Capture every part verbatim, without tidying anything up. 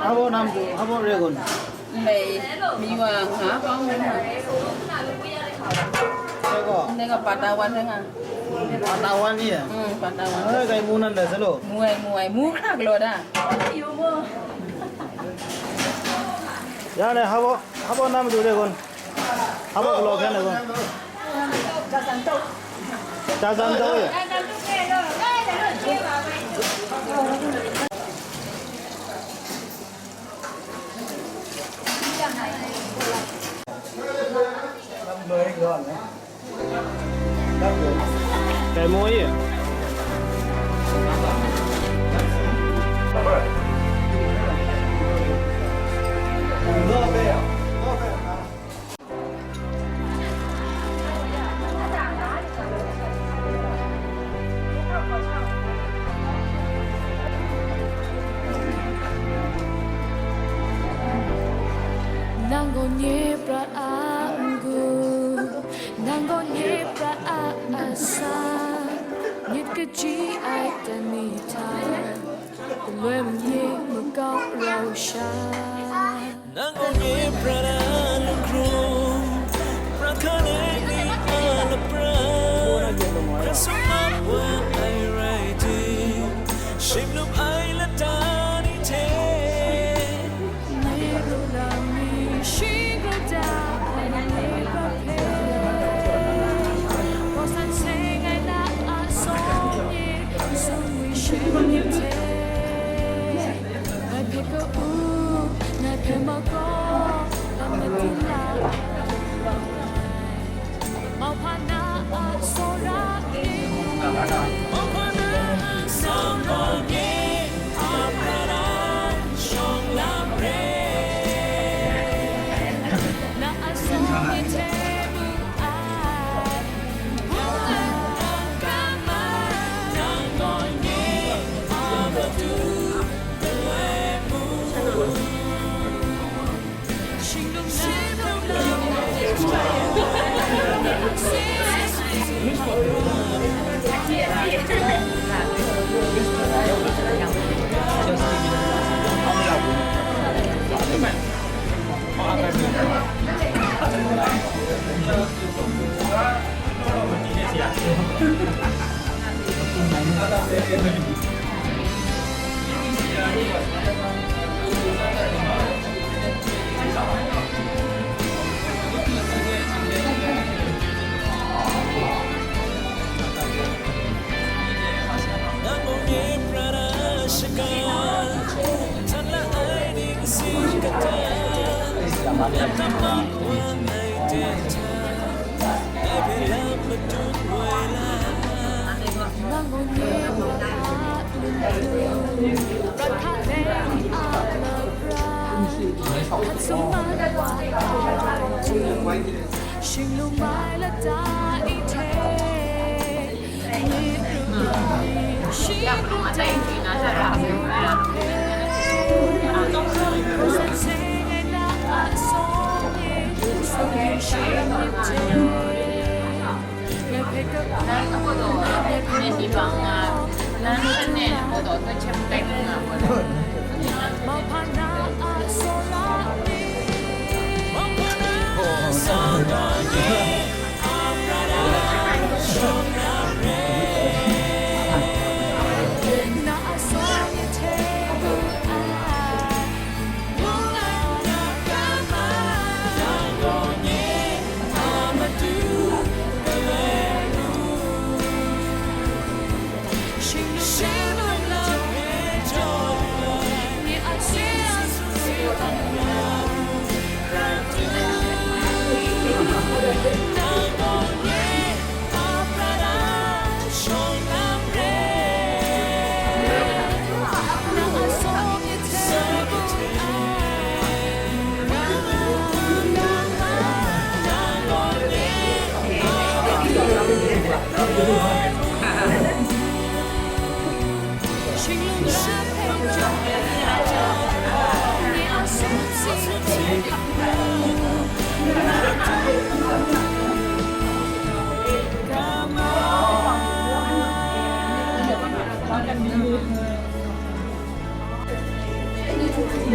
Abo nam tu, abo regon. Ndai, miwa nga, bang nga. Ego. Ndai nga patawan nga. Patawan ni ya? Hmm, patawan. Ai, kai mu nan da salo. Mu ai, mu ai, mu kha galo da. Ya le, habo, habo nam tu regon. Habo galo khen regon. Tasan tau ya? Kai mo ye? Nang gaw nye prat a n-gu, nang gaw nye prat a asan, myit kaji ai tani hta, galoi mung ye makau rau sha. Nang gaw nye prat a lung hkrum, prat hkalai ni a lapran, hkra sum mat wa ai rai ting, shing lup ai lata ni hte. Nye ru la mi shing ru da ai nye prat hpe, gaw san seng ai na a sawng ni, sung wi shem ni hte. Ngai hpe ka u, ngai hpe ma gaw, lam madin la ai. Mauhpa na a tsawra e, mauhpa na a tsawra e, a prat ai shawng lam re. Na a tsawra e hte mu ai, wu ai a kama, nang gaw nye a matu. Nang gaw nye a lung hkrum, prat hkalai ni a lapran, hkan sum mat wa ai ting, shing lup ai lata ni hte, nye pru ni shing lup ai ting, san seng ai na a sawng ni, sawng ni shing lup ai ting.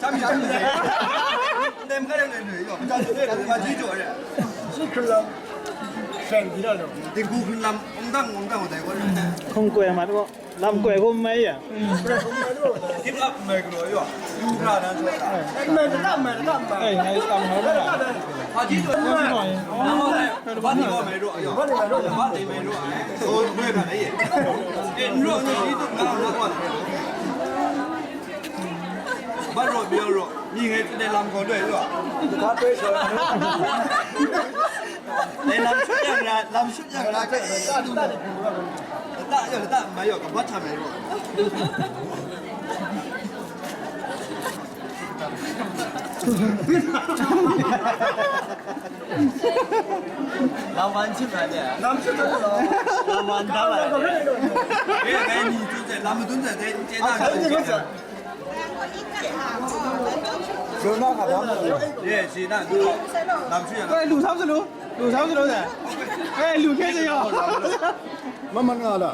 Tam ya ni. Dem ka dem ne yo. Ka ji jo re. Shi khun lam. Shen di da lo. Ding ku khun lam ong dang ong dang dai ko re. Hkung koi mat ko. Lam koi ko mai ya. Kim lap mai ko yo. Yu ra dan so. Mai da mai da mai. Ai, ai, tam ho na. Ka ji jo. Ba ni ko mai ro yo. Ba ni mai ro. Ba ni mai ro. So, mai ka ye. Eh, ro ni ji tu na na ko. Ba rawt mayu rawt, mi ngai tsun ai lam gaw loi loi. Lata pe sa. Dai lam shut yang ra, lam shut yang ra, kai, eh, sa du na. Lata ya, lata mai ya, ka ba cha mai rawt. Lam wan shut na de. Lam shut na de. Lam wan da la de. Eh, kai ni tsun sai, lam tsun sai, dai, ce na. Lu na ka dam. Ye, si na, lu. Dam shu ya na. Ai, lu sam sa lu. Lu sam sa lu da. Ai, lu ke se yo. Ma man nga la.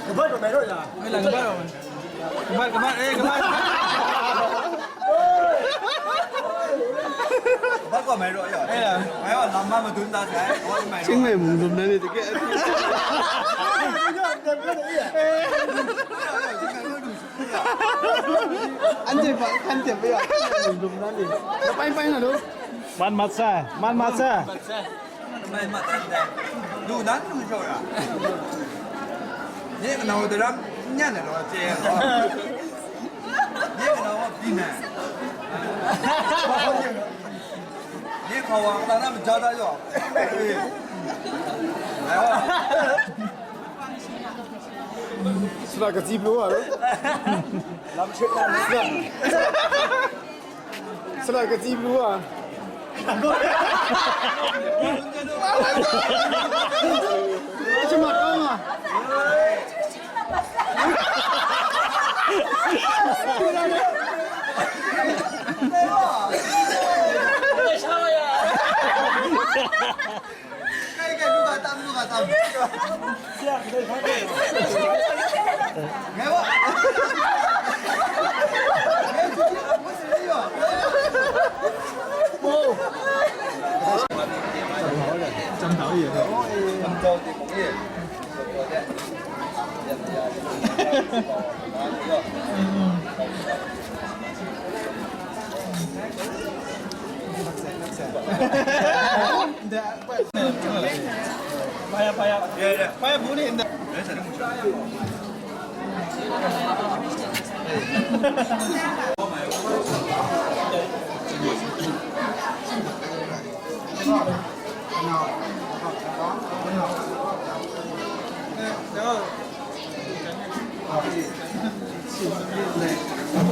Ka bat ro mai ro ya. Ai, la ka bat ro mai. Ka bat, ka bat, eh, ka bat. Ka bat ko mai ro ya. Ai, la. Mai wa lam ma ma dun da sai. Ko mai ro. Chin mai mung dum na ni te ke. Anhte hpa hkan tep ya, dum na ni. Pai pai na lu. Man mat sai, man mat sai. Mai mat sai. Lu nan lu shau ya. Ye ka nau de ram nyan na lo che ya lo. Ye ka nau wa bi na. Ye ka wa ka na ma ja da yo. Sila ka ji blu wa lo. Lam shut na. Sila ka ji blu wa. Cuma kau ma. Kai, kai, lu ga tam, lu ga tam. Ngai wa.